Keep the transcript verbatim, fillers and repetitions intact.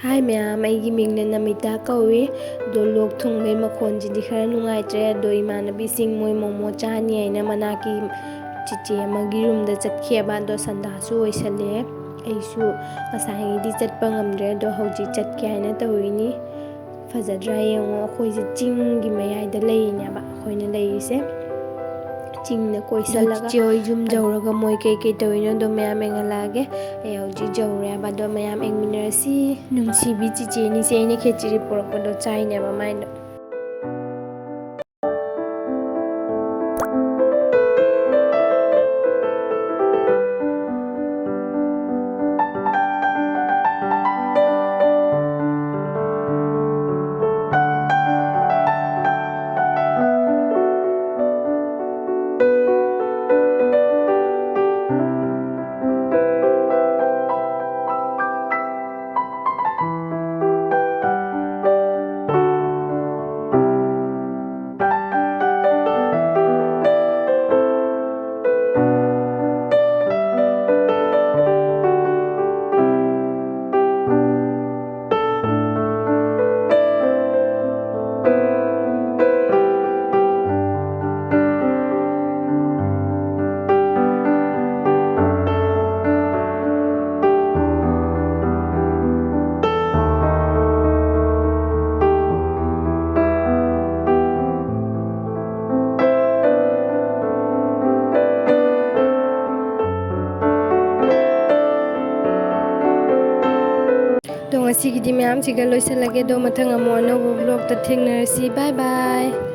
ꯍꯥꯏ ꯃꯌꯥꯝ, ꯑꯩꯒꯤ ꯃꯤꯡꯅ ꯅꯃꯤꯇꯥ ꯀꯧꯏ꯫ ꯑꯗꯣ ꯂꯣꯛ ꯊꯨꯡꯕꯩ ꯃꯈꯣꯟꯁꯤꯗꯤ ꯈꯔ ꯅꯨꯡꯉꯥꯏꯇ꯭ꯔꯦ꯫ ꯑꯗꯣ ꯏꯃꯥꯟꯅꯕꯤꯁꯤꯡ ꯃꯣꯏ ꯃꯣꯃꯣ ꯆꯥꯅꯤ ꯍꯥꯏꯅ ꯃꯅꯥꯛꯀꯤ ꯆꯤꯆꯦ ꯑꯃꯒꯤ ꯔꯨꯝꯗ ꯆꯠꯈꯤꯑꯕ꯫ ꯑꯗꯣ ꯁꯟꯗꯥꯁꯨ ꯑꯣꯏꯁꯜꯂꯛꯑꯦ꯫ ꯑꯩꯁꯨ ꯉꯁꯥꯏꯉꯩꯗꯤ ꯆꯠꯄ ꯉꯝꯗ꯭ꯔꯦ꯫ ꯑꯗꯣ ꯍꯧꯖꯤꯛ ꯆꯠꯀꯦ ꯍꯥꯏꯅ ꯇꯧꯔꯤꯅꯤ꯫ ꯐꯖꯗ꯭ꯔꯥ ꯌꯦꯡꯉꯣ, ꯑꯩꯈꯣꯏꯁꯦ ꯆꯤꯡꯒꯤ ꯃꯌꯥꯏꯗ ꯂꯩꯔꯤꯅꯦꯕ ꯑꯩꯈꯣꯏꯅ ꯂꯩꯔꯤꯁꯦ꯫ ꯆꯤꯡꯅ ꯀꯣꯏꯁꯜꯂꯒ ꯆꯤꯆꯦ ꯍꯣꯏ ꯌꯨꯝ ꯌꯧꯔꯒ ꯃꯣꯏ ꯀꯩꯀꯩ ꯇꯧꯔꯤꯅꯣꯗꯣ ꯃꯌꯥꯝ ꯌꯦꯡꯍꯜꯂꯛꯑꯒꯦ꯫ ꯑꯩ ꯍꯧꯖꯤꯛ ꯌꯧꯔꯦ ꯍꯥꯏꯕ, ꯑꯗꯣ ꯃꯌꯥꯝ ꯌꯦꯡꯃꯤꯟꯅꯔꯁꯤ꯫ ꯅꯨꯡꯁꯤꯕꯤ ꯆꯤꯆꯦꯅꯤꯁꯦ, ꯑꯩꯅ ꯈꯦꯆ꯭ꯔꯤ ꯄꯨꯔꯛꯄꯗꯣ ꯆꯥꯏꯅꯦꯕ ꯃꯥꯏꯗꯣ꯫ ꯑꯗꯣ ꯉꯁꯤꯒꯤꯗꯤ ꯃꯌꯥꯝꯁꯤꯒ ꯂꯣꯏꯁꯤꯜꯂꯒꯦ꯫ ꯑꯗꯣ ꯃꯊꯪ ꯑꯃꯨꯛ ꯑꯅꯧꯕ vlogꯇ ꯊꯦꯡꯅꯔꯁꯤ꯫ Bye bye꯫